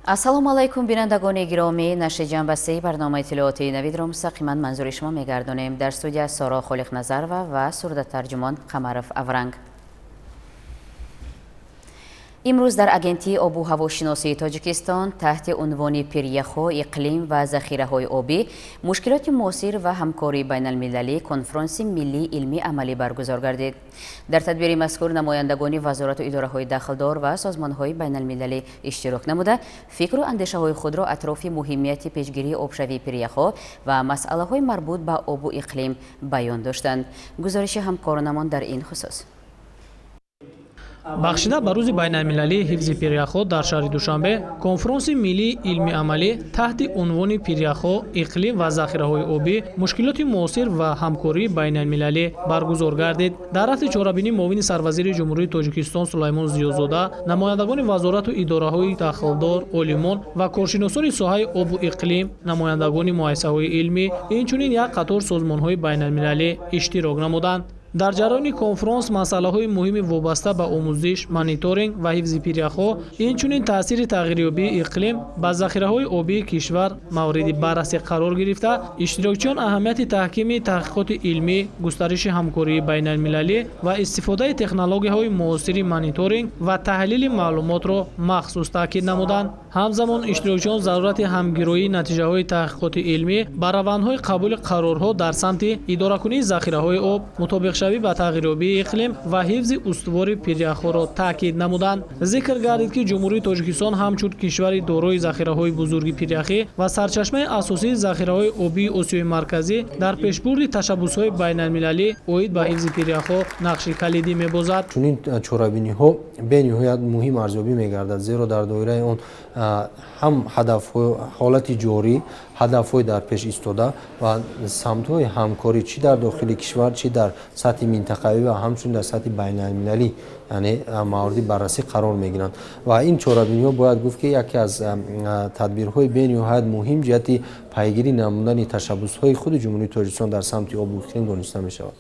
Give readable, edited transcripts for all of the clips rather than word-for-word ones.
Ассалому алайкум, бинандагони гиромӣ. Нашри ҷанбастаи барномаи иттилоотии навидро мустақиман манзури шумо мегардонем. Дар студия Соро Холиқназарова ва сурдатарҷумон Қамаров Авранг. Имрӯз дар Агентии обу ҳавошиносии Тоҷикистон таҳти унвони «Пиряхҳо, иқлим ва захираҳои обӣ: мушкилоти муосир ва ҳамкории байналмилалӣ» конфронси миллии илмӣ амалӣ баргузор гардид. Дар тадбири мазкур намояндагони вазорату идораҳои дахлдор ва созмонҳои байналмилалӣ иштирок намуда, фикру андешаҳои худро атрофи муҳимияти пешгирии обшавии пиряхҳо ва масъалаҳои марбут ба обу иқлим баён доштанд. Гузориши ҳамкоронамон дар ин хусус. Бахшида ба рӯзи байналмилалии ҳифзи пиряхҳо дар шаҳри Душанбе конфронси миллии илмиамалӣ таҳти унвони «Пиряхҳо, иқлим ва захираҳои обӣ: мушкилоти муосир ва ҳамкории байналмилалӣ» баргузор гардид. Дар рафти чорабинӣ муовини сарвазири Ҷумҳурии Тоҷикистон Сулаймон Зиёзода, намояндагони вазорату идораҳои дахлдор, олимон ва коршиносони соҳаи обу иқлим, намояндагони муассисаҳои илмӣ, инчунин як қатор созмонҳои байналмилалӣ иштирок намуданд. Дар ҷараёни конфронс масъалаҳои муҳими вобаста ба омӯзиш, мониторинг ва ҳифзи пиряхҳо, инчунин таъсири тағйирёбии иқлим ба захираҳои обии кишвар мавриди баррасӣ қарор гирифта, иштирокчиён аҳамияти таҳкими таҳқиқоти илмӣ, густариши ҳамкории байналмилалӣ ва истифодаи технологияҳои муосири мониторинг ва таҳлили маълумотро махсус таъкид намуданд. Ҳамзамон иштирокчиён зарурати ҳамгироии натиҷаҳои таҳқиқоти илмӣ ба равандҳои қабули қарорҳо дар самти идоракунии захираҳои об, мутобиқшавӣ ба тағйирёбии иқлим ва ҳифзи устувори пиряхҳоро таъкид намуданд. Зикр гардид, ки Ҷумҳурии Тоҷикистон ҳамчун кишвари дорои захираҳои бузурги пиряхӣ ва сарчашмаи асосии захираҳои обии Осиёи Марказӣ дар пешбурди ташаббусҳои байналмилалӣ оид ба ҳифзи пиряхҳо нақши калидӣ мебозад. Чунин чорабиниҳо бениҳоят муҳим арзёбӣ мегардад, зеро дар доираи он ҳам ҳолати ҷорӣ, ҳадафҳои дар пеш истода ва самтҳои ҳамкорӣ чӣ дар дохили кишвар, чӣ дар сатҳи минтақавӣ ва ҳамчунин дар сатҳи байналмилалӣ, яъне мавриди баррасӣ қарор мегиранд. Ва ин чорабиниҳо бояд гуфт, ки яке аз тадбирҳои бениҳоят муҳим ҷиҳати пайгирӣ намудани ташаббусҳои худи Ҷумҳурии Тоҷикистон дар самти обу иқлим дониста мешавад.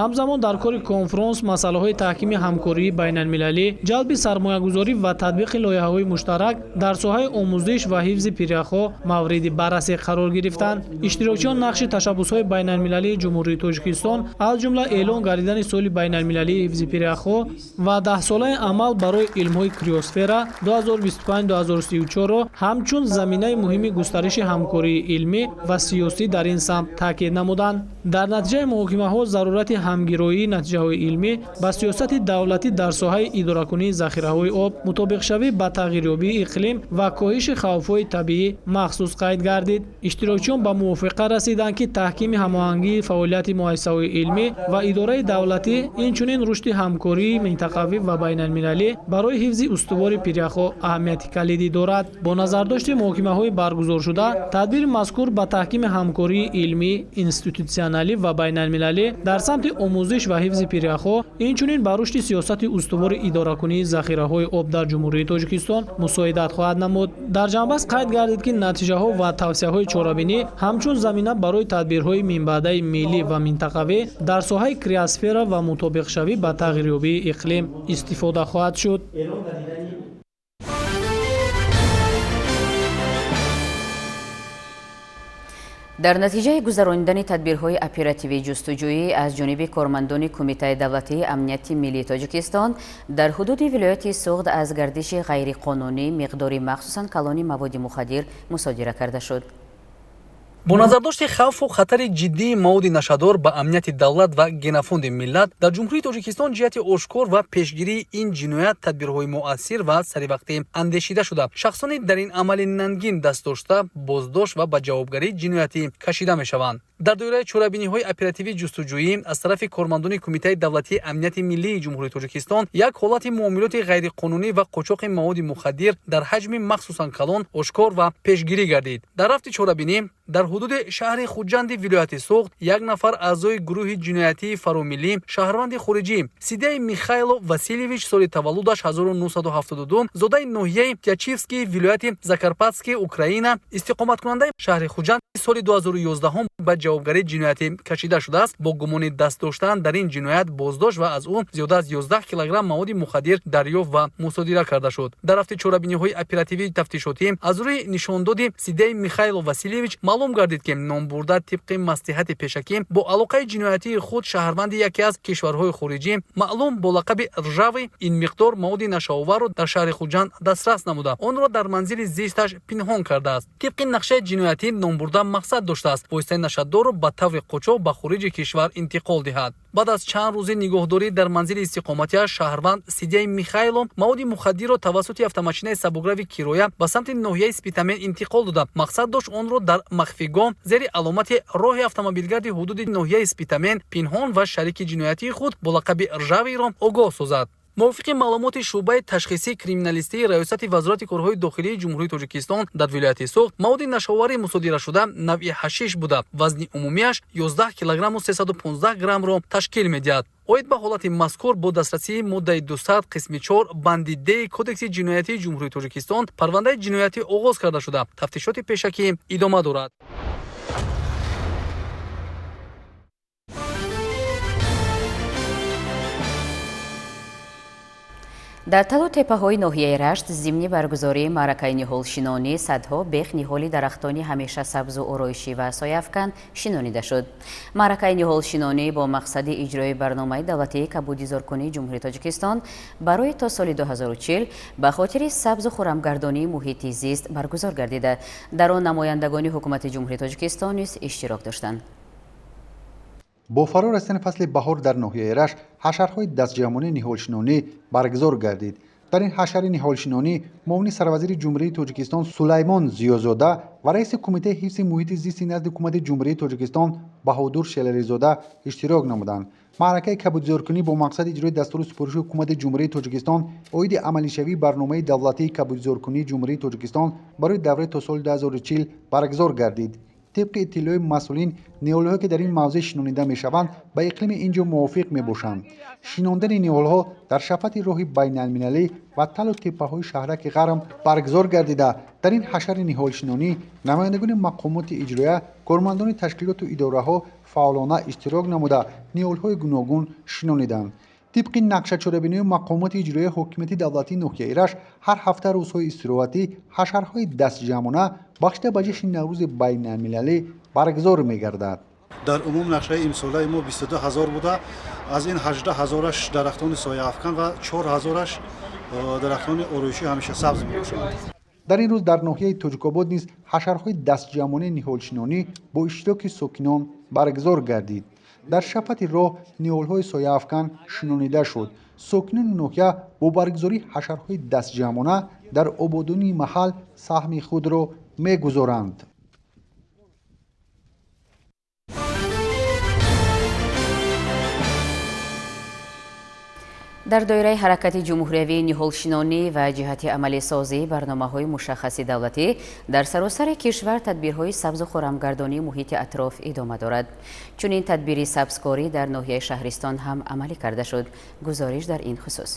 Ҳамзамон дар кори конфронс масъалаҳои таҳкими ҳамкории байналмилалӣ, ҷалби сармоягузорӣ ва татбиқи лоиҳаҳои муштарак дар соҳаи омӯзиш ва ҳифзи пиряхҳо мавриди баррасӣ қарор гирифтанд. Иштирокчиён нақши ташаббусҳои байналмилалии Ҷумҳурии Тоҷикистон, аз ҷумла эълон гардидани соли байналмилалии ҳифзи пиряхҳо ва даҳсолаи амал барои илмҳои криосфера 2025-2034-ро ҳамчун заминаи муҳими густариши ҳамкории илмӣ ва сиёсӣ дар ин самт таъкид намуданд. Дар натиҷаи муҳокимаҳо зарурати ҳамгироии натиҷаҳои илмӣ ба сиёсати давлатӣ дар соҳаи идоракунии захираҳои об, мутобиқшавӣ ба тағйирёбии иқлим ва коҳиши хавфҳои табиӣ махсус қайд гардид. Иштирокчиён ба мувофиқа расиданд, ки таҳкими ҳамоҳангии фаъолияти муассисаҳои илмӣ ва идораи давлатӣ, инчунин рушди ҳамкории минтақавӣ ва байналмилалӣ барои ҳифзи устувори пиряхҳо аҳамияти калидӣ дорад. Бо назардошти муҳокимаҳои баргузоршуда, тадбири мазкур ба таҳкими ҳамкории илмӣ, институтсионалӣ ва байналмилалӣ дар самти омӯзиш ва ҳифзи пиряхҳо, инчунин ба рушди сиёсати устувори идоракунии захираҳои об дар Ҷумҳурии Тоҷикистон мусоидат хоҳад намуд. Дар ҷанбаст қайд гардид, ки натиҷаҳо ва тавсияҳои чорабинӣ ҳамчун замина барои тадбирҳои минбаъдаи миллӣ ва минтақавӣ дар соҳаи криосфера ва мутобиқшавӣ ба тағйирёбии иқлим истифода хоҳад шуд. Дар натиҷаи гузаронидани тадбирҳои оперативии ҷустуҷӯӣ аз ҷониби кормандони Кумитаи давлатии амнияти миллии Тоҷикистон дар ҳудуди вилояти Суғд аз гардиши ғайриқонунӣ миқдори махсусан калони маводи мухаддир мусодира карда шуд. Бо назардошти хавфу хатари ҷиддии маводи нашъадор ба амнияти давлат ва генофонди миллат дар Ҷумҳурии Тоҷикистон ҷиҳати ошкор ва пешгирии ин ҷиноят тадбирҳои муассир ва саривақтӣ андешида шуда, шахсони дар ин амали нангин даст дошта боздошт ва ба ҷавобгарии ҷиноятӣ кашида мешаванд. Дар доираи чорабиниҳои оперативии ҷустуҷӯӣ аз тарафи кормандони Кумитаи давлатии амнияти миллии Ҷумҳурии Тоҷикистон як ҳолати муомилоти ғайриқонунӣ ва қочоқи маводи мухаддир дар ҳаҷми махсусан калон ошкор ва пешгирӣ гардид. Дар рафти чорабинӣ дар ҳудуди шаҳри Хуҷанди вилояти Суғд як нафар аъзои гурӯҳи ҷиноятии фаромиллӣ, шаҳрванди хориҷӣ Сидей Михайло Васильевич, соли таваллудаш 1972, зодаи ноҳияи Тячивский вилояти Закарпатский Украина, истиқоматкунандаи шаҳри Хуҷанд, соли 2011 ба ҷавобгарии ҷиноятӣ кашида шудааст. Бо гумони даст доштан дар ин ҷиноят боздошт ва аз ӯ зиёда аз 11 килограмм маводи мухаддир дарёфт ва мусодира карда шуд. Дар рафти чорабиниҳои оперативии тафтишотӣ аз рӯи нишондоди Сидей Михайло Васильевич маълум гардид, ки номбурда тибқи маслиҳати пешакӣ бо алоқаи ҷиноятии худ шаҳрванди яке аз кишварҳои хориҷӣ, маълум бо лақаби Ржавый, ин миқдор маводи нашаоварро дар шаҳри Хуҷанд дастрас намуда, онро дар манзили зисташ пинҳон кардааст. Тибқи нақшаи ҷиноятӣ номбурда мақсад доштааст воситаи нашадорро ба таври қочоқ ба хориҷи кишвар интиқол диҳад. Баъд аз чанд рӯзи нигоҳдорӣ дар манзили истиқоматиаш шаҳрванд Сидей Михайло маводи мухаддирро тавассути автомошинаи сабукрави кироя ба самти ноҳияи Спитамен интиқол дода, мақсад дошт онро дар махфигоҳ зери аломати роҳи автомобилгарди ҳудуди ноҳияи Спитамен пинҳон ва шарики ҷиноятии худ бо лақаби Ржавыйро огоҳ созад. Мувофиқи маълумоти шӯъбаи ташхисии криминалистии Раёсати Вазорати корҳои дохилии Ҷумҳурии Тоҷикистон дар вилояти Суғд, маводи нашаовари мусодирашуда навъи ҳашиш буда, вазни умумиаш 11 килограмму 315 граммро ташкил медиҳад. Оид ба ҳолати мазкур бо дастрасии моддаи 200 қисми 4 банди Д Кодекси ҷиноятии Ҷумҳурии Тоҷикистон парвандаи ҷиноятӣ оғоз карда шуда, тафтишоти пешакӣ идома дорад. Дар талу теппаҳои ноҳияи Рашт зимни баргузории маъракаи ниҳолшинонӣ садҳо бех ниҳоли дарахтони ҳамеша сабзу ороишӣ ва сояафкан шинонида шуд. Маъракаи ниҳолшинонӣ бо мақсади иҷрои барномаи давлатии кабудизоркунии Ҷумҳурии Тоҷикистон барои то соли 2040 ба хотири сабзу хуррамгардонии муҳити зист баргузор гардида. Дар он намояндагони ҳукумати Ҷумҳурии Тоҷикистон низ иштирок доштанд. Бо фаро расидани фасли баҳор дар ноҳияи Рашт ҳашарҳои дастҷамъонаи ниҳолшинонӣ баргузор гардид. Дар ин ҳашари ниҳолшинонӣ муовини сарвазири Ҷумҳурии Тоҷикистон Сулаймон Зиёзода ва раиси Кумитаи ҳифзи муҳити зисти назди Ҳукумати Ҷумҳурии Тоҷикистон Баҳодур Шелализода иштирок намуданд. Маъракаи кабудизоркунӣ бо мақсади иҷрои дастуру супориши Ҳукумати Ҷумҳурии Тоҷикистон оиди амалишавии барномаи давлатии кабудизоркунии Ҷумҳурии Тоҷикистон барои давраи то соли 2040 баргузор гардид. Тибқи иттилои масъулин, ниҳолҳое ки дар ин мавзеъ шинонида мешаванд, ба иқлими ин ҷо мувофиқ мебошанд. Шинондани ниҳолҳо дар шафати роҳи байналмилалӣ ва талу теппаҳои шаҳраки Ғарм баргузор гардида, дар ин ҳашари ниҳолшинонӣ намояндагони мақомоти иҷроя, кормандони ташкилоту идораҳо фаъолона иштирок намуда, ниҳолҳои гуногун шинониданд. Тибқи нақшачорабинои мақомоти иҷроияи ҳокимияти давлатии ноҳияи Рашт, ҳар ҳафта рӯзҳои истироҳатӣ ҳашарҳои дастҷамъона бахшида ба ҷашни Наврӯзи байналмилалӣ баргузор мегардад. Дар умум нақшаи имсолаи мо 22 ҳазор буда, аз ин 18 ҳазораш дарахтони сояафкан ва 4 ҳазораш дарахтони ороишӣ ҳамеша сабз мебошанд. Дар ин рӯз дар ноҳияи Тоҷикобод низ ҳашарҳои дастҷамъонаи ниҳолшинонӣ бо иштироки сокинон баргузор гардид. Дар шафати роҳ ниҳолҳои сояафкан шинонида шуд. Сокинони ноҳия бо баргузории ҳашарҳои дастҷамъона дар ободонии маҳал саҳми худро мегузоранд. Дар доираи ҳаракати ҷумҳуриявии ниҳолшинонӣ ва ҷиҳати амалисозии барномаҳои мушаххаси давлатӣ дар саросари кишвар тадбирҳои сабзу хуррамгардонии муҳити атроф идома дорад. Чунин тадбири сабзкорӣ дар ноҳияи Шаҳристон ҳам амалӣ карда шуд. Гузориш дар ин хусус.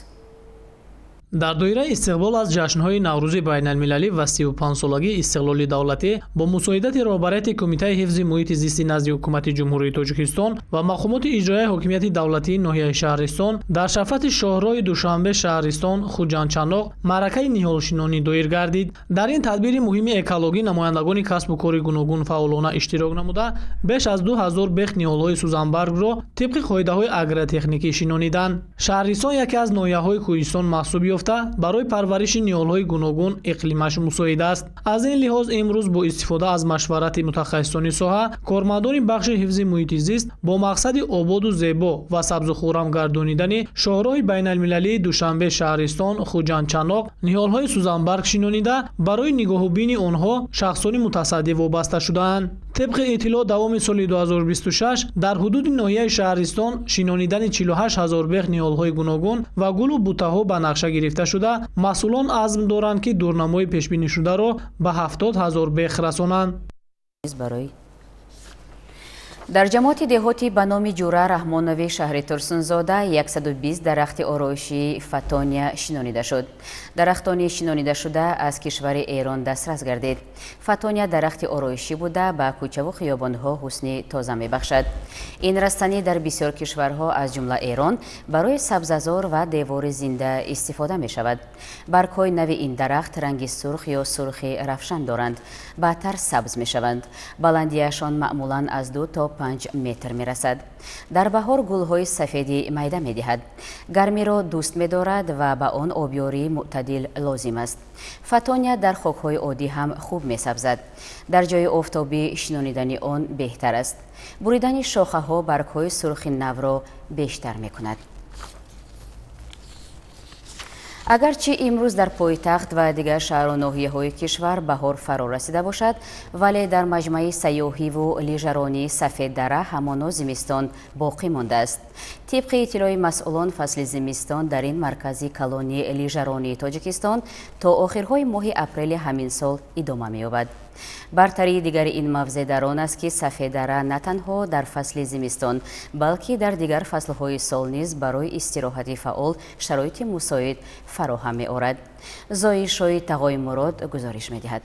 Дар доираи истиқбол аз ҷашнҳои Наврӯзи байналмилалӣ ва 35-солагии истиқлоли давлатӣ бо мусоидати роҳбарияти Кумитаи ҳифзи муҳити зисти назди Ҳукумати Ҷумҳурии Тоҷикистон ва мақомоти иҷроияи ҳокимияти давлатии ноҳияи Шаҳристон дар шафати шоҳроҳи Душанбе Шаҳристон Хуҷанд-Чаноқ маъракаи ниҳолшинонӣ доир гардид. Дар ин тадбири муҳими экологӣ намояндагони касбу кори гуногун фаъолона иштирок намуда, беш аз 2000 бех ниҳолҳои сӯзанбаргро тибқи қоидаҳои агротехникӣ шинониданд. Шаҳристон яке аз ноҳияҳои кӯҳистон маҳсуб ёфта, барои парвариши ниҳолҳои гуногун иқлимаш мусоид аст. Аз ин лиҳоз имрӯз бо истифода аз машварати мутахассисони соҳа, кормандони бахши ҳифзи муҳити зист бо мақсади ободу зебо ва сабзу хуррам гардонидани шоҳроҳи байналмилалии Душанбе Шаҳристон Хуҷанд-Чаноқ ниҳолҳои сӯзанбарг шинонида, барои нигоҳубини онҳо шахсони мутасаддӣ вобаста шудаанд. Тибқи иттилоъ, давоми соли 2026 дар ҳудуди ноҳияи Шаҳристон шинонидани 48 ҳазор бех ниҳолҳои гуногун ва гулу бутаҳо ба нақша гирифта шуда, масъулон азм доранд, ки дурнамои пешбинишударо ба 70 ҳазор бех расонанд. Барои Дар ҷамоати деҳотӣ ба номи Ҷура Раҳмонови шаҳри Турсунзода 120 дарахти ороишии фатония шинонида шуд. Дарахтони шинонидашуда аз кишвари Эрон дастрас гардид. Фатония дарахти ороишӣ буда, ба кӯчаву хиёбонҳо ҳусни тоза мебахшад. Ин растанӣ дар бисёр кишварҳо, аз ҷумла Эрон, барои сабзазор ва девори зинда истифода мешавад. Баргҳои нави ин дарахт ранги сурх ё сурхи равшан доранд, баъдтар сабз мешаванд. Баландиашон маъмулан аз 2 то 5 метр мерасад. Дар баҳор гулҳои сафеди майда медиҳад. Гармиро дӯст медорад ва ба он обёрии мӯътадил лозим аст. Фатония дар хокҳои оддӣ ҳам хуб месабзад. Дар ҷои офтобӣ шинонидани он беҳтар аст. Буридани шохаҳо баргҳои сурхи навро бештар мекунад. Агарчи имрӯз дар пойтахт ва дигар шаҳру ноҳияҳои кишвар баҳор фаро расида бошад, вале дар маҷмӯаи сайёҳиву лижаронии Сафеддара ҳамоно зимистон боқӣ мондааст. Тибқи иттилои масъулон, фасли зимистон дар ин маркази калони лижаронии Тоҷикистон то охирҳои моҳи апрели ҳамин сол идома меёбад. Бартарии дигари ин мавзеъ дар он аст, ки Сафеддара на танҳо дар фасли зимистон, балки дар дигар фаслҳои сол низ барои истироҳати фаъол шароити мусоид фароҳам меорад. Зоишои Тағои Мурод гузориш медиҳад.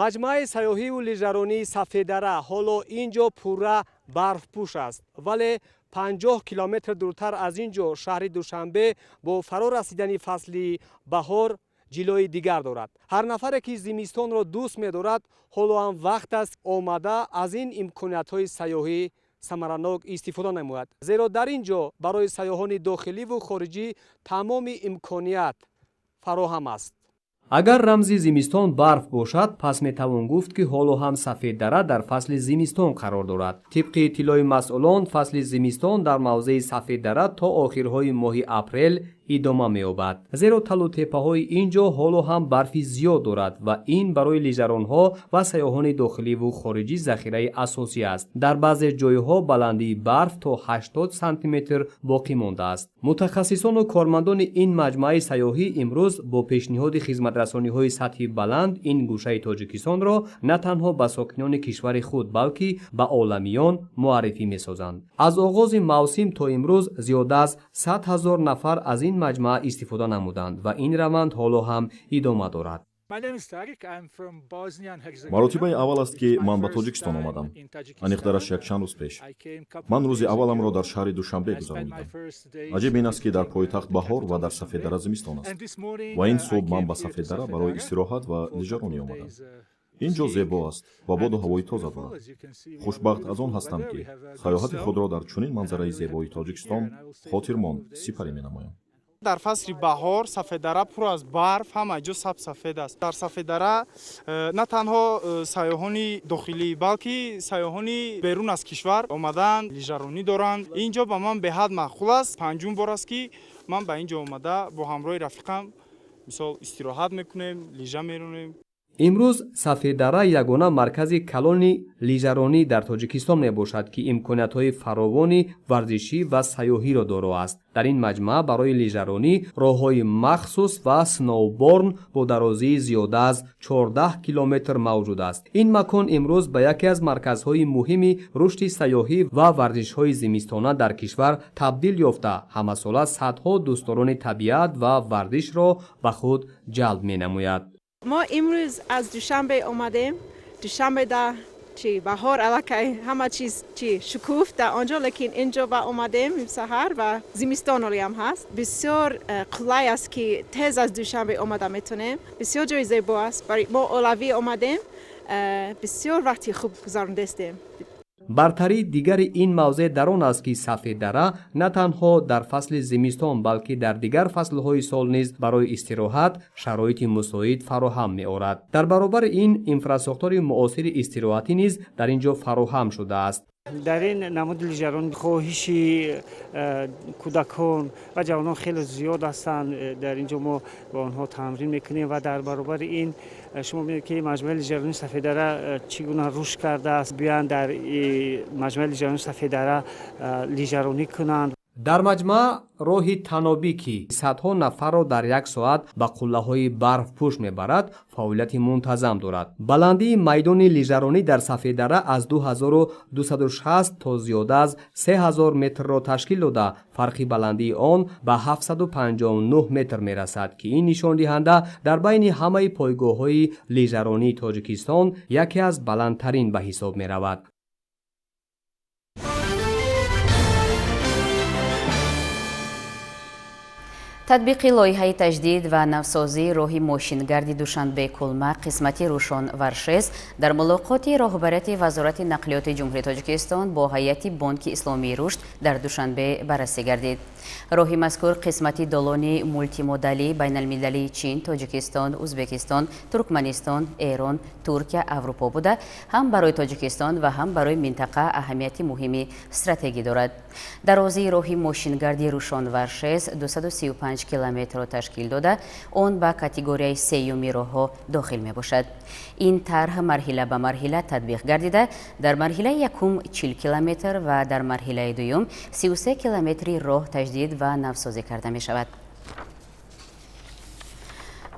Маҷмӯаи сайёҳиву лижаронии Сафеддара ҳоло ин ҷо пурра барфпӯш аст, вале 50 километр дуртар аз ин ҷо шаҳри Душанбе бо фаро расидани фасли баҳор ҷилои дигар дорад. Ҳар нафаре ки зимистонро дӯст медорад, ҳоло ҳам вақт аст омада аз ин имкониятҳои сайёҳӣ самаранок истифода намояд, зеро дар ин ҷо барои сайёҳони дохиливу хориҷӣ тамоми имконият фароҳам аст. Агар рамзи зимистон барф бошад, пас метавон гуфт, ки ҳоло ҳам Сафеддара дар фасли зимистон қарор дорад. Тибқи иттилои масъулон, фасли зимистон дар мавзеи Сафеддара то охирҳои моҳи апрел идома меёбад, зеро талу теппаҳои ин ҷо ҳоло ҳам барфи зиёд дорад ва ин барои лижаронҳо ва сайёҳони дохиливу хориҷӣ захираи асосӣ аст. Дар баъзе ҷойҳо баландии барф то 80 сантиметр боқӣ мондааст. Мутахассисону кормандони ин маҷмӯаи сайёҳӣ имрӯз бо пешниҳоди хизматрасониҳои сатҳи баланд ин гӯшаи Тоҷикистонро на танҳо ба сокинони кишвари худ, балки ба оламиён муаррифӣ месозанд. Аз оғози мавсим то имрӯз зиёда аз 100 000 нафар аз ин маҷмӯа истифода намуданд ва ин раванд ҳоло ҳам идома дорад. Маротибаи аввал аст, ки ман ба Тоҷикистон омадам, аниқтараш якчанд рӯз пеш. Ман рӯзи авваламро дар шаҳри Душанбе гузаронидам. Аҷиб ин аст, ки дар пойтахт баҳор ва дар Сафеддара зимистон аст. Ва ин субҳ ман ба Сафеддара барои истироҳат ва лижаронӣ омадам. Ин ҷо зебо аст ва боду ҳавои тоза дорад. Хушбахт аз он ҳастам, ки сайёҳати худро дар чунин манзараи зебои Тоҷикистон хотирмон сипарӣ менамоям. Дар фасли баҳор Сафеддара пур аз барф, ҳама ҷо сабсафед аст. Дар Сафеддара на танҳо сайёҳони дохилӣ, балки сайёҳони берун аз кишвар омадаанд, лижаронӣ доранд. Ин ҷо ба ман беҳад маъқул аст. Панҷум бор аст, ки ман ба ин ҷо омада бо ҳамроҳи рафиқам мисол истироҳат мекунем, лижа меронем. Имрӯз Сафеддара ягона маркази калони лижаронӣ дар Тоҷикистон мебошад, ки имкониятҳои фаровони варзишӣ ва сайёҳиро доро аст. Дар ин маҷмӯа барои лижаронӣ роҳҳои махсус ва сноуборн бо дарозии зиёда аз 14 километр мавҷуд аст. Ин макон имрӯз ба яке аз марказҳои муҳими рушди сайёҳӣ ва варзишҳои зимистона дар кишвар табдил ёфта, ҳамасола садҳо дӯстдорони табиат ва варзишро ба худ ҷалб менамояд. Мо имрӯз аз Душанбе омадем. Душанбе да чи баҳор аллакай ҳама чиз чи шукуфт дар он ҷо, лекин инҷо ба омадем саҳар ва зимистон ҳолиам ҳаст. Бисёр қулай аст, ки тез аз Душанбе омада метавонем. Бисёр ҷои зебо аст. Барои мо олавӣ омадем, бисёр вақти хуб гузарондастем. Бартарии дигари ин мавзеъ дар он аст, ки Сафеддара на танҳо дар фасли зимистон, балки дар дигар фаслҳои сол низ барои истироҳат шароити мусоид фароҳам меорад. Дар баробари ин инфрасохтори муосири истироҳатӣ низ дар ин ҷо фароҳам шудааст. Дар ин намуди лижарон хоҳиши кӯдакон ва ҷавонон хеле зиёд ҳастанд. Дар ин ҷо мо ба онҳо тамрин мекунем ва дар баробари ин шумо мебинед, ки маҷмӯаи лижаронии Сафеддара чӣ гуна рушд кардааст. Биёянд дар маҷмӯаи лижаронии Сафеддара лижаронӣ кунанд. Дар маҷмаъ роҳи танобӣ, ки садҳо нафарро дар як соат ба қуллаҳои барфпӯш мебарад, фаъолияти мунтазам дорад. Баландии майдони лижаронӣ дар Сафеддара аз 2260 то зиёда аз 3000 метрро ташкил дода, фарқи баландии он ба 759 метр мерасад, ки ин нишондиҳанда дар байни ҳамаи пойгоҳҳои лижаронии Тоҷикистон яке аз баландтарин ба ҳисоб меравад. Татбиқи лоиҳаи таҷдид ва навсозии роҳи мошингарди Душанбе-Кулма қисмати Рушон-Варшез дар мулоқоти роҳбарияти Вазорати нақлиёти Ҷумҳурии Тоҷикистон бо ҳайати Бонки Исломии Рушд дар Душанбе баррасӣ гардид. Роҳи мазкур қисмати долони мултимодалии байналмилалии Чин, Тоҷикистон, Узбекистон, Туркманистон, Эрон, Туркия, Аврупо буда, ҳам барои Тоҷикистон ва ҳам барои минтақа аҳамияти муҳими стратегӣ дорад. Дарозии роҳи мошингарди Рушон-Варшез 235 километрро ташкил дода, он ба категорияи сеюми роҳҳо дохил мебошад. Ин тарҳ марҳила ба марҳила татбиқ гардида, дар марҳилаи якум 40 километр ва дар марҳилаи дуюм 33 километри роҳ таҷдид ва навсозӣ карда мешавад.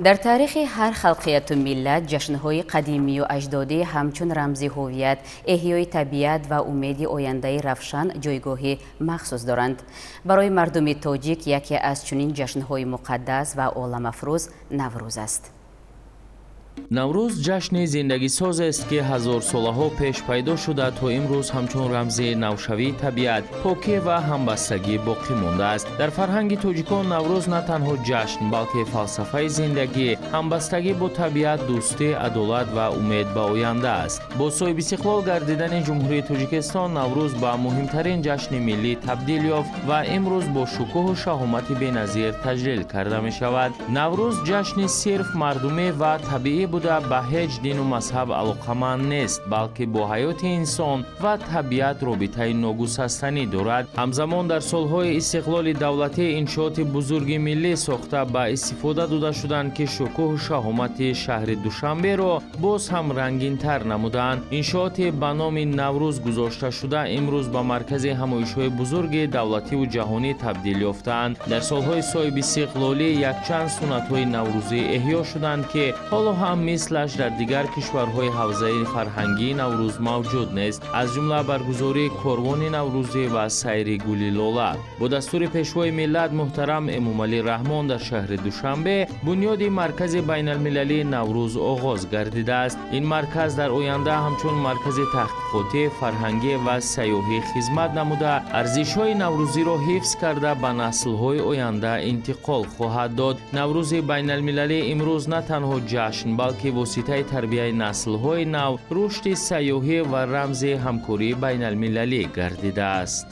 Дар таърихи ҳар халқияту миллат ҷашнҳои қадимию аҷдодӣ ҳамчун рамзи ҳувият, эҳёи табиат ва умеди ояндаи равшан ҷойгоҳи махсус доранд. Барои мардуми тоҷик яке аз чунин ҷашнҳои муқаддас ва оламафрӯз Наврӯз аст. Наврӯз ҷашни зиндагисозест, ки ҳазорсолаҳо пеш пайдо шуда то имрӯз ҳамчун рамзи навшавии табиат, покӣ ва ҳамбастагӣ боқӣ мондааст. Дар фарҳанги тоҷикон Наврӯз на танҳо ҷашн, балки фалсафаи зиндагӣ, ҳамбастагӣ бо табиат, дӯстӣ, адолат ва умед ба оянда аст. Бо соҳибистиқлол гардидани Ҷумҳурии Тоҷикистон Наврӯз ба муҳимтарин ҷашни миллӣ табдил ёфт ва имрӯз бо шукӯҳу шаҳомати беназир таҷлил карда мешавад. Наврӯз ҷашни сирф мардумӣ ва табиӣ буда, ба ҳеҷ дину мазҳаб алоқаманд нест, балки бо ҳаёти инсон ва табиат робитаи ногусастанӣ дорад. Ҳамзамон дар солҳои истиқлоли давлатӣ иншооти бузурги миллӣ сохта ба истифода дода шуданд, ки шукӯҳу шаҳомати шаҳри Душанберо боз ҳам рангинтар намуданд. Иншооти ба номи Наврӯз гузошта шуда имрӯз ба маркази ҳамоишҳои бузурги давлативу ҷаҳонӣ табдил ёфтаанд. Дар солҳои соҳибистиқлолӣ якчанд суннатҳои наврӯзӣ эҳё шуданд, ки ҳоло ҳам мислаш дар дигар кишварҳои ҳавзаи фарҳангии Наврӯз мавҷуд нест, аз ҷумла баргузории корвони наврӯзӣ ва сайри гули лола. Бо дастури пешвои миллат муҳтарам Эмомалӣ Раҳмон дар шаҳри Душанбе бунёди маркази байналмилалии Наврӯз оғоз гардидааст. Ин марказ дар оянда ҳамчун маркази таҳқиқотӣ, фарҳангӣ ва сайёҳӣ хизмат намуда, арзишҳои наврӯзиро ҳифз карда ба наслҳои оянда интиқол хоҳад дод. Наврӯзи байналмилалӣ имрӯз на танҳо ҷашн, балки воситаи тарбияи наслҳои нав, рушди сайёҳӣ ва рамзи ҳамкории байналмилалӣ гардидааст.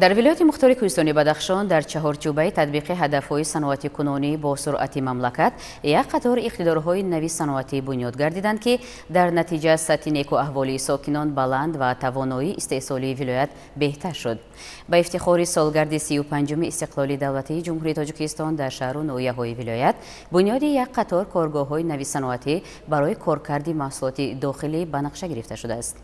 Дар вилояти мухтори Кӯҳистони Бадахшон дар чаҳорчӯбаи татбиқи ҳадафҳои саноатикунонӣ бо суръати мамлакат як қатор иқтидорҳои нави саноатӣ бунёд гардиданд, ки дар натиҷа сатҳи некуаҳволии сокинон баланд ва тавоноии истеҳсолии вилоят беҳтар шуд. Ба ифтихори солгарди 35-уми истиқлоли давлатии Ҷумҳурии Тоҷикистон дар шаҳру ноҳияҳои вилоят бунёди як қатор коргоҳҳои нави саноатӣ барои коркарди маҳсулоти дохилӣ ба нақша гирифта шудааст.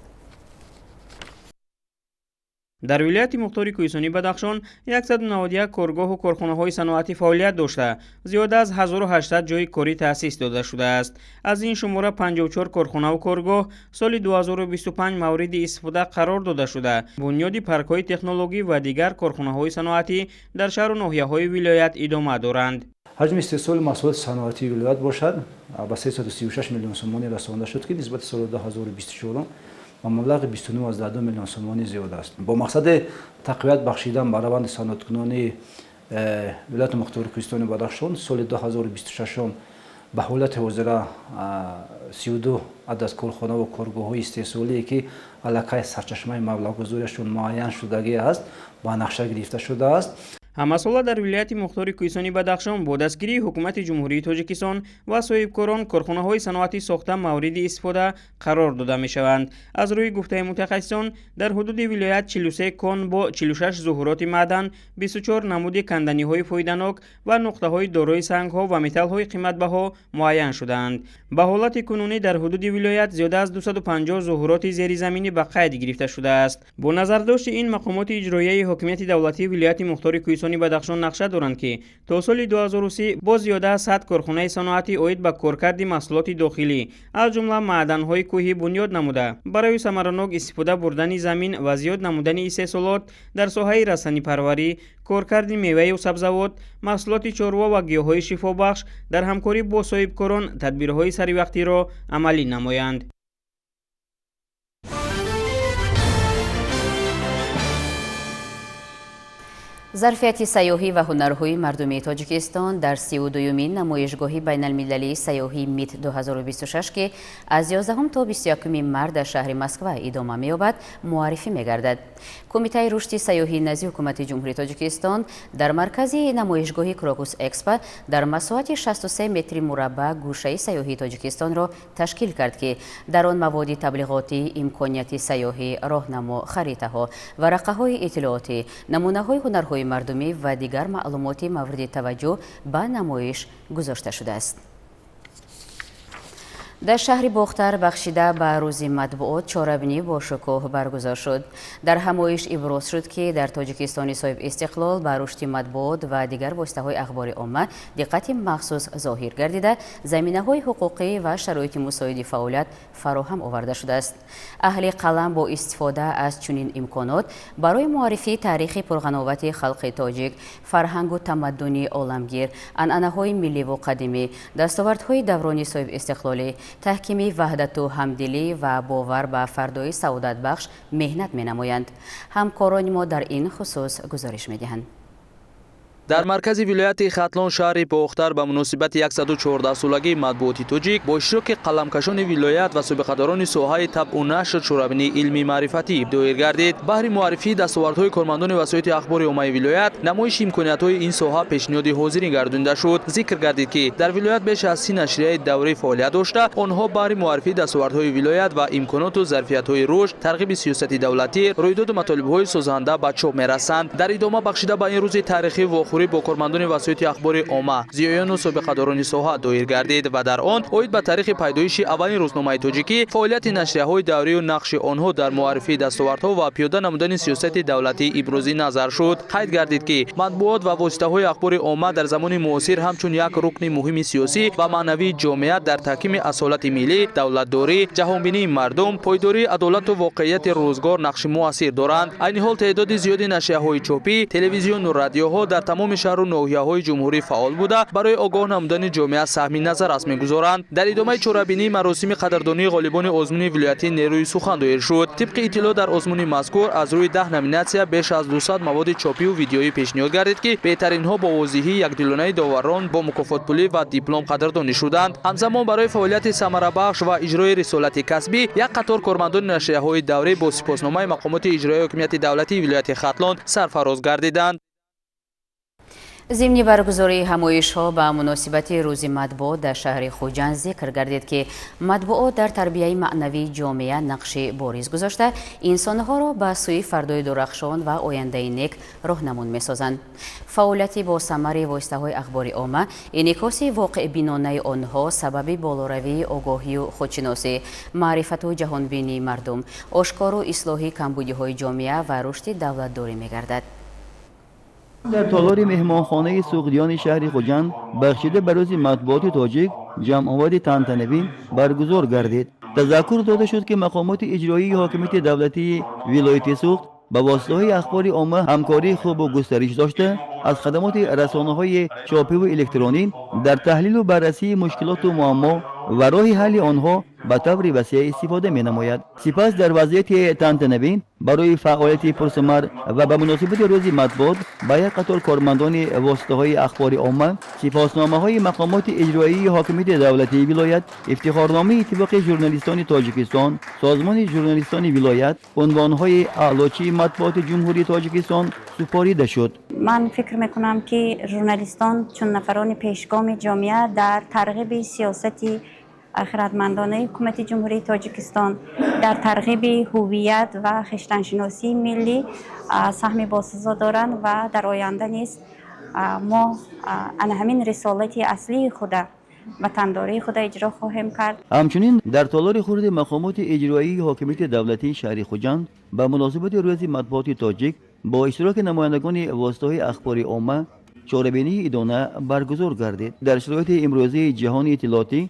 Дар вилояти мухтори Кӯҳистони Бадахшон 191 коргоҳу корхонаҳои саноатӣ фаъолият дошта, зиёда аз 1800 ҷойи корӣ таъсис дода шудааст. Аз ин шумора 54 корхонаву коргоҳ соли 2025 мавриди истифода қарор дода шуда, бунёди паркҳои технологӣ ва дигар корхонаҳои саноатӣ дар шаҳру ноҳияҳои вилоят идома доранд. Ҳаҷми истеҳсоли маҳсулоти саноатии вилоят бошад ба 336 миллион сомонӣ расонда шуд, ки нисбати соли 2024 ба маблағи 29,2 миллион сомонӣ зиёд аст. Бо мақсади тақвият бахшидан ба раванди саноаткунонии вилояти мухтори Кӯҳистони Бадахшон соли 2026 ба ҳолати ҳозира 32 адад корхонаву коргоҳҳои истеҳсолие, ки аллакай сарчашмаи маблағгузориашон муайян шудагӣ аст, ба нақша гирифта шудааст. Ҳамасола дар вилояти мухтори Кӯҳистони Бадахшон бо дастгирии ҳукумати Ҷумҳурии Тоҷикистон ва соҳибкорон корхонаҳои саноатӣ сохта мавриди истифода қарор дода мешаванд. Аз рӯи гуфтаи мутахассисон, дар ҳудуди вилоят 43 кон бо 46 зуҳуроти маъдан, 24 намуди канданиҳои фоиданок ва нуқтаҳои дорои сангҳо ва металлҳои қиматбаҳо муайян шудаанд. Ба ҳолати кунунӣ дар ҳудуди вилоят зиёда аз 250 зуҳуроти зеризаминӣ ба қайд гирифта шудааст. Бо назардошти ин, мақомоти иҷроияи ҳокимияти давлатии вилояти мухтори Кӯҳистони Бадахшон нақша доранд, ки то соли 2030 бо зиёда аз 100 корхонаи саноатӣ оид ба коркарди маҳсулоти дохилӣ, аз ҷумла маъданҳои кӯҳӣ бунёд намуда, барои самаранок истифода бурдани замин ва зиёд намудани истеҳсолот дар соҳаи растанипарварӣ, коркарди меваю сабзавот, маҳсулоти чорво ва гиёҳҳои шифобахш дар ҳамкорӣ бо соҳибкорон тадбирҳои саривақтиро амалӣ намоянд. Зарфияти сайёҳӣ ва ҳунарҳои мардумии Тоҷикистон дар 32-юмин намоишгоҳи байналмилалии сайёҳии МИТ 2026, ки аз 11 то 21 март дар шаҳри Москва идома меёбад, муаррифӣ мегардад. Кумитаи рушди сайёҳии назди ҳукумати Ҷумҳурии Тоҷикистон дар маркази намоишгоҳи Крокус Экспо дар масоҳати 63 метри мураббаъ гӯшаи сайёҳии Тоҷикистонро ташкил кард, ки дар он маводи таблиғотӣ, имконияти сайёҳӣ, роҳнамо, харитаҳо, варақаҳои иттилоотӣ, намунаҳои ҳунарҳои мардумӣ ва дигар маълумоти мавриди таваҷҷӯҳ ба намоиш гузошта шудааст. Дар шаҳри Бохтар бахшида ба рӯзи матбуот чорабинӣ бо шукӯҳ баргузор шуд. Дар ҳамоиш иброз шуд, ки дар Тоҷикистони соҳиб истиқлол ба рушди матбуот ва дигар воситаҳои ахбори омма диққати махсус зоҳир гардида, заминаҳои ҳуқуқӣ ва шароити мусоиди фаъолият фароҳам оварда шудааст. Аҳли қалам бо истифода аз чунин имконот барои муаррифии таърихи пурғановати халқи тоҷик, фарҳангу тамаддуни оламгир, анъанаҳои милливу қадимӣ, дастовардҳои даврони соҳибистиқлолӣ, таҳкими ваҳдату ҳамдилӣ ва бовар ба фардои саодатбахш меҳнат менамоянд. Ҳамкорони мо дар ин хусус гузориш медиҳанд. Дар маркази вилояти Хатлон шаҳри Бохтар ба муносибати 114-солагии матбуоти тоҷик бо иштироки қаламкашони вилоят ва собиқадорони соҳаи табъу нашр чорабинии илмии маърифатӣ доир гардид. Баҳри муаррифии дастовардҳои кормандони васоити ахбори оммаи вилоят намоиши имкониятҳои ин соҳа пешниҳоди ҳозирин гардонида шуд. Зикр гардид, ки дар вилоят беш аз 30 нашрияи даврӣ фаъолият дошта, онҳо баҳри муаррифии дастовардҳои вилоят ва имконоту зарфиятҳои рушд, тарғиби сиёсати давлатӣ, рӯйдоду матолибҳои созанда ба чоп мерасанд. Дар идома бахшида ба ин рӯзи таърихӣ вохӯрӣ бо кормандони васоити ахбори омма, зиёёну собиқадорони соҳа доир гардид ва дар он оид ба таърихи пайдоиши аввалин рӯзномаи тоҷикӣ, фаъолияти нашрияҳои даврию нақши онҳо дар муаррифии дастовардҳо ва пиёда намудани сиёсати давлатӣ ибрози назар шуд. Қайд гардид, ки матбуот ва воситаҳои ахбори омма дар замони муосир ҳамчун як рукни муҳими сиёсӣ ва маънавии ҷомеа дар таҳкими асолати миллӣ, давлатдорӣ, ҷаҳонбинии мардум, пойдории адолату воқеияти рӯзгор нақши муассир доранд. Айни ҳол теъдоди зиёди нашрияҳои чопӣ, телевизиону радиоҳо дар тамоми шаҳру ноҳияҳои ҷумҳурӣ фаъол буда, барои огоҳ намудани ҷомеа саҳми назаррас мегузоранд. Дар идомаи чорабинӣ маросими қадрдонии ғолибони озмуни вилоятии нерӯи сухан доир шуд. Тибқи иттилоъ, дар озмуни мазкур аз рӯи 10 номинатсия беш аз 200 маводи чопию видеоӣ пешниҳод гардид, ки беҳтаринҳо бо возиҳии якдилонаи доварон бо мукофотпулӣ ва диплом қадрдонӣ шуданд. Ҳамзамон барои фаъолияти самарабахш ва иҷрои рисолати касбӣ як қатор кормандони нашрияҳои даврӣ бо сипосномаи мақомоти иҷроияи ҳокимияти давлатии вилояти Хатлон сарфароз гардиданд. Зимни баргузории ҳамоишҳо ба муносибати рӯзи матбуот дар шаҳри Хуҷанд зикр гардид, ки матбуот дар тарбияи маънавии ҷомеа нақши бориз гузошта, инсонҳоро ба сӯи фардои дурахшон ва ояндаи нек роҳнамун месозанд. Фаъолияти босамари воситаҳои ахбори омма, инъикоси воқеъбинонаи онҳо сабаби болоравии огоҳию худшиносӣ, маърифату ҷаҳонбинии мардум, ошкору ислоҳи камбудиҳои ҷомеа ва рушди давлатдорӣ мегардад. Дар толори меҳмонхонаи Суғдиёни шаҳри Хуҷанд бахшида ба рӯзи матбуоти тоҷик ҷамъовари тантанавӣ баргузор гардид. Тазаккур дода шуд, ки мақомоти иҷроии ҳокимияти давлатии вилояти Суғд ба воситаҳои ахбори омма ҳамкории хубу густариш дошта, аз хадамоти расонаҳои чопиву электронӣ дар таҳлилу баррасии мушкилоту муаммо ва роҳи ҳалли онҳо ба таври васеъ истифода менамояд. Сипас дар вазъияти тантанавӣ барои фаъолияти пурсамар ва ба муносибати рӯзи матбуот ба як қатор кормандони воситаҳои ахбори омма сипосномаҳои мақомоти иҷроии ҳокимияти давлатии вилоят, ифтихорномаи Иттифоқи журналистони Тоҷикистон, Созмони журналистони вилоят, унвонҳои аълочии матбуоти Ҷумҳурии Тоҷикистон супорида шуд. Ман фикр мекунам, ки журналистон чун нафарони пешгоми ҷомеа дар тарғиби сиёсати хирадмандонаи ҳукумати Ҷумҳурии Тоҷикистон, дар тарғиби ҳувият ва хештаншиносии миллӣ саҳми босазо доранд ва дар оянда низ мо ана ҳамин рисолати аслии худа, ватандории худа иҷро хоҳем кард. Ҳамчунин дар толори хурди мақомоти иҷроии ҳокимияти давлатии шаҳри Хуҷанд ба муносибати рӯзи матбуоти тоҷик бо иштироки намояндагони воситаҳои ахбори омма чорабинии идона баргузор гардид. Дар шароити имрӯзии ҷаҳони иттилоотӣ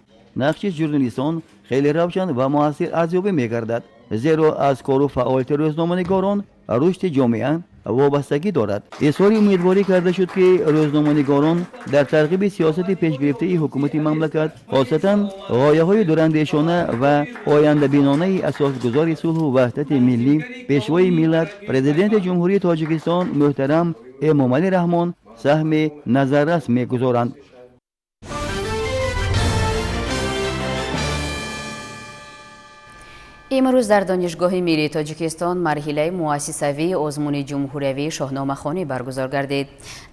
нақши журналистон хеле равшан ва муассир арзёбӣ мегардад, зеро аз кору фаъолияти рӯзноманигорон рушди ҷомеа вобастагӣ дорад. Изҳори умедворӣ карда шуд, ки рӯзноманигорон дар тарғиби сиёсати пешгирифтаи ҳукумати мамлакат, хосатан ғояҳои дурандешона ва ояндабинонаи асосгузори сулҳу ваҳдати миллӣ, Пешвои миллат, Президенти Ҷумҳурии Тоҷикистон муҳтарам Эмомалӣ Раҳмон саҳми назаррас мегузоранд. Имрӯз дар Донишгоҳи миллии Тоҷикистон марҳилаи муассисавии озмуни ҷумҳуриявии шоҳномахонӣ баргузор гардид.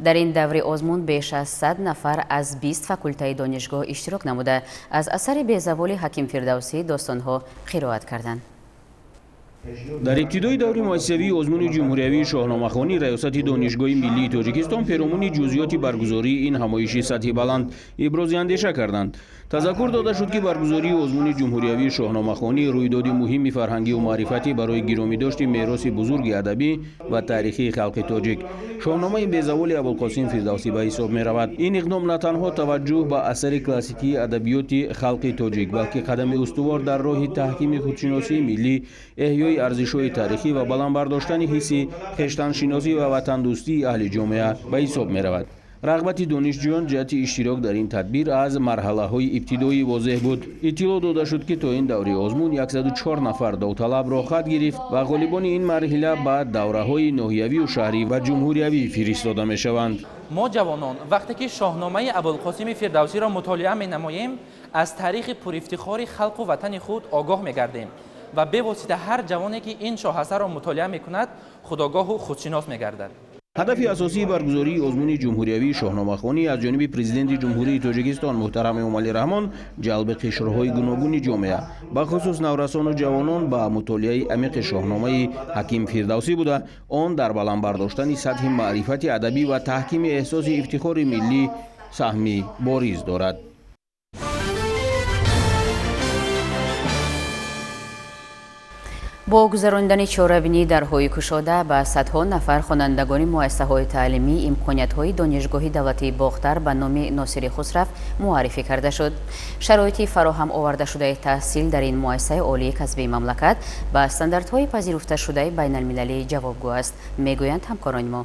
Дар ин даври озмун беш аз 100 нафар аз 20 факултаи донишгоҳ иштирок намуда, аз асари безаволи Ҳаким Фирдавсӣ достонҳо қироат карданд. Дар ибтидои даври муассисавии озмуни ҷумҳуриявии шоҳномахонӣ Раёсати Донишгоҳи миллии Тоҷикистон перомуни ҷузъиёти баргузории ин ҳамоиши сатҳи баланд ибрози андеша карданд. Тазаккур дода шуд, ки баргузории озмуни ҷумҳуриявии шоҳномахонӣ рӯйдоди муҳими фарҳангию маърифатӣ барои гиромидошти мероси бузурги адабӣ ва таърихии халқи тоҷик, шоҳномаи безаволи Абулқосим Фирдавсӣ ба ҳисоб меравад. Ин иқдом на танҳо таваҷҷӯҳ ба асари классикии адабиёти халқи тоҷик, балки қадами устувор дар роҳи таҳкими худшиносии миллӣ, эҳёи арзишҳои таърихӣ ва баланд бардоштани ҳисси хештаншиносӣ ва ватандӯстии аҳли ҷомеа ба ҳисоб меравад. Рағбати донишҷӯён ҷиҳати иштирок дар ин тадбир аз марҳалаҳои ибтидоӣ возеҳ буд. Иттилоъ дода шуд, ки то ин даври озмун 104 нафар довталаб роҳхат гирифт ва ғолибони ин марҳила ба давраҳои ноҳиявию шаҳрӣ ва ҷумҳуриявӣ фиристода мешаванд. Мо ҷавонон вақте ки шоҳномаи Абулқосими Фирдавсиро мутолиа менамоем, аз таърихи пурифтихори халқу ватани худ огоҳ мегардем ва бевосита ҳар ҷавоне ки ин шоҳасарро мутолиа мекунад, худогоҳу худшинос мегардад. Ҳадафи асосии баргузории озмуни ҷумҳуриявии шоҳномахонӣ аз ҷониби Президенти Ҷумҳурии Тоҷикистон муҳтарам Эмомалӣ Раҳмон ҷалби қишрҳои гуногуни ҷомеа, бахусус наврасону ҷавонон ба мутолиаи амиқи шоҳномаи Ҳаким Фирдавсӣ буда, он дар баланд бардоштани сатҳи маърифати адабӣ ва таҳкими эҳсоси ифтихори миллӣ саҳми бориз дорад. Бо гузарондани чорабинӣ дарҳои кушода ба садҳо нафар хонандагони муассисаҳои таълимӣ имкониятҳои Донишгоҳи давлатии Бохтар ба номи Носири Хусрав муаррифӣ карда шуд. Шароити фароҳам овардашудаи таҳсил дар ин муассисаи олии касбии мамлакат ба стандартҳои пазируфташудаи байналмилалӣ ҷавобгӯ аст, мегӯянд ҳамкорони мо.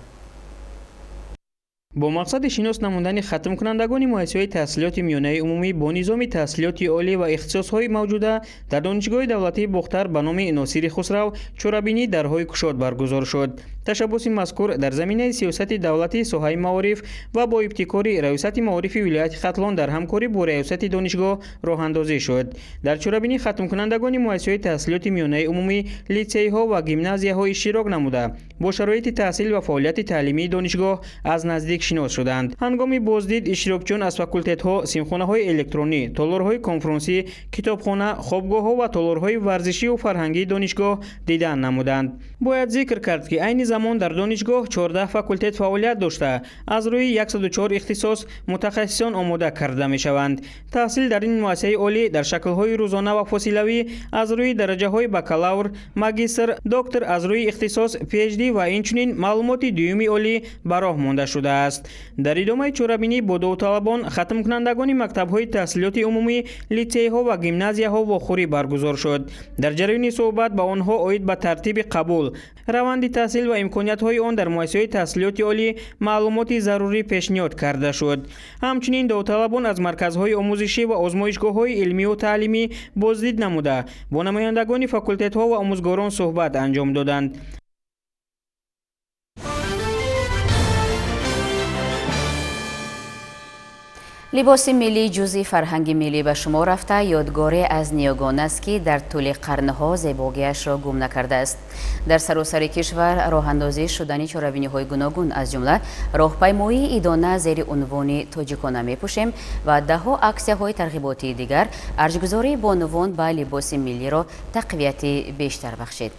Бо мақсади шинос намудани хатмкунандагони муассисаҳои таҳсилоти миёнаи умумӣ бо низоми таҳсилоти олӣ ва ихтисосҳои мавҷуда дар Донишгоҳи давлатии Бохтар ба номи Носири Хусрав чорабинии дарҳои кушод баргузор шуд. Ташаббуси мазкур дар заминаи сиёсати давлатии соҳаи маориф ва бо ибтикори Раёсати маорифи вилояти Хатлон дар ҳамкорӣ бо Раёсати донишгоҳ роҳандозӣ шуд. Дар чорабинӣ хатмкунандагони муассисаҳои таҳсилоти миёнаи умумӣ, литсейҳо ва гимназияҳо иштирок намуда, бо шароити таҳсил ва фаъолияти таълимии донишгоҳ аз наздик шинос шуданд. Ҳангоми боздид иштирокчиён аз факултетҳо, симхонаҳои электронӣ, толорҳои конфронсӣ, китобхона, хобгоҳҳо ва толорҳои варзишию фарҳангии донишгоҳ дидан намуданд. Бояд зикр кард, ки айни замон дар донишгоҳ 14 факултет фаъолият дошта, аз рӯи 104 ихтисос мутахассисон омода карда мешаванд. Таҳсил дар ин муассисаи олӣ дар шаклҳои рӯзона ва фосилавӣ аз рӯи дараҷаҳои бакалавр, магистр, доктор аз рӯи ихтисос, PhD ва инчунин маълумоти дуюми олӣ ба роҳ монда шудааст. Дар идомаи чорабинӣ бо довталабон хатмкунандагони мактабҳои таҳсилоти умумӣ, литсейҳо ва гимназияҳо вохӯрӣ баргузор шуд. Дар ҷараёни суҳбат ба онҳо оид ба тартиби қабул, раванди таҳсил ва имкониятҳои он дар муассисаҳои таҳсилоти олӣ маълумоти зарурӣ пешниҳод карда шуд. Ҳамчунин довталабон аз марказҳои омӯзишӣ ва озмоишгоҳҳои илмию таълимӣ боздид намуда, бо намояндагони факултетҳо ва омӯзгорон суҳбат анҷом доданд. Либоси миллӣ ҷузъи фарҳанги миллӣ ба шумор рафта, ёдгоре аз ниёгон аст, ки дар тӯли қарнҳо зебогиашро гум накардааст. Дар саросари кишвар роҳандозӣ шудани чорабиниҳои гуногун, аз ҷумла роҳпаймоии идона зери унвони «Тоҷикона мепӯшем» ва даҳҳо аксияҳои тарғиботии дигар арҷгузории бонувон ба либоси миллиро тақвияти бештар бахшид.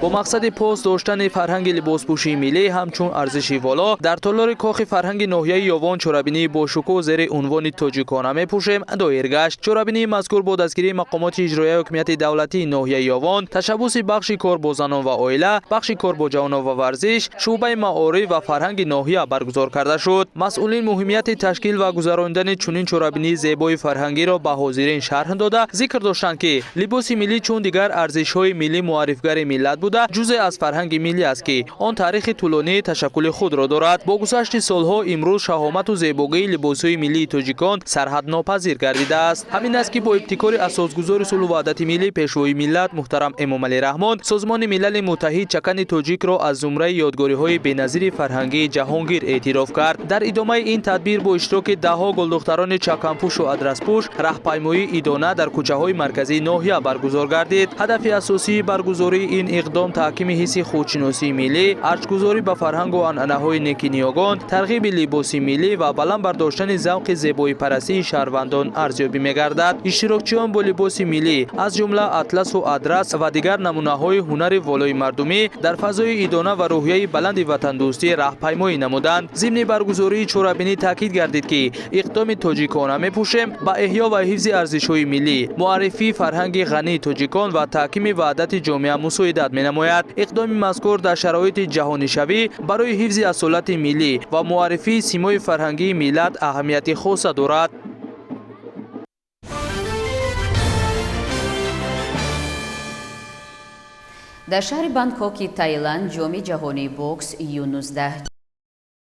Бо мақсади пос доштани фарҳанги либоспӯшии миллӣ ҳамчун арзиши воло дар толори кохи фарҳанги ноҳияи Ёвон чорабинии бошукӯҳ зери унвони «Тоҷикона мепӯшем» доир гашт. Чорабинии мазкур бо дастгирии мақомоти иҷроияи ҳокимияти давлатии ноҳияи Ёвон, ташаббуси бахши кор бо занон ва оила, бахши кор бо ҷавонон ва варзиш, шӯъбаи маориф ва фарҳанги ноҳия баргузор карда шуд. Масъулин муҳимияти ташкил ва гузаронидани чунин чорабинии зебои фарҳангиро ба ҳозирин шарҳ дода, зикр доштанд, ки либоси миллӣ чун дигар арзишҳои миллӣ муаррифгари миллат буда, ҷузъе аз фарҳанги миллӣ аст, ки он таърихи тӯлонии ташаккули худро дорад. Бо гузашти солҳо имрӯз шаҳомату зебогии либосҳои миллии тоҷикон сарҳаднопазир гардидааст. Ҳамин аст, ки бо ибтикори асосгузори сулҳу ваҳдати миллӣ, пешвои миллат муҳтарам Эмомалӣ Раҳмон, Созмони Милали Муттаҳид чакани тоҷикро аз зумраи ёдгориҳои беназири фарҳангии ҷаҳонгир эътироф кард. Дар идомаи ин тадбир бо иштироки даҳҳо гулдухтарони чаканпӯшу адраспӯш раҳпаймоии идона дар кӯчаҳои марказии ноҳия баргузор гардид. Ҳадафи асосии баргузории ин иқдом таҳкими ҳисси худшиносии миллӣ, арҷгузорӣ ба фарҳангу анъанаҳои неки ниёгон, тарғиби либоси миллӣ ва баланд бардоштани завқи зебоипарастии шаҳрвандон арзёбӣ мегардад. Иштирокчиён бо либоси миллӣ, аз ҷумла атласу адрас ва дигар намунаҳои ҳунари волои мардумӣ дар фазои идона ва рӯҳияи баланди ватандӯстӣ раҳпаймоӣ намуданд. Зимни баргузории чорабинӣ таъкид гардид, ки иқдоми «Тоҷикона мепӯшем» ба эҳё ва ҳифзи арзишҳои миллӣ, муаррифии фарҳанги ғании тоҷикон ва таҳкими ваҳдати ҷомеа мусоидат менамояд. Иқдоми мазкур дар шароити ҷаҳонишавӣ барои ҳифзи асолати миллӣ ва муаррифии симои фарҳангии миллат аҳамияти хоса дорад. Дар шаҳри Бангкоки Таиланд ҷоми ҷаҳонии бокс Ю-19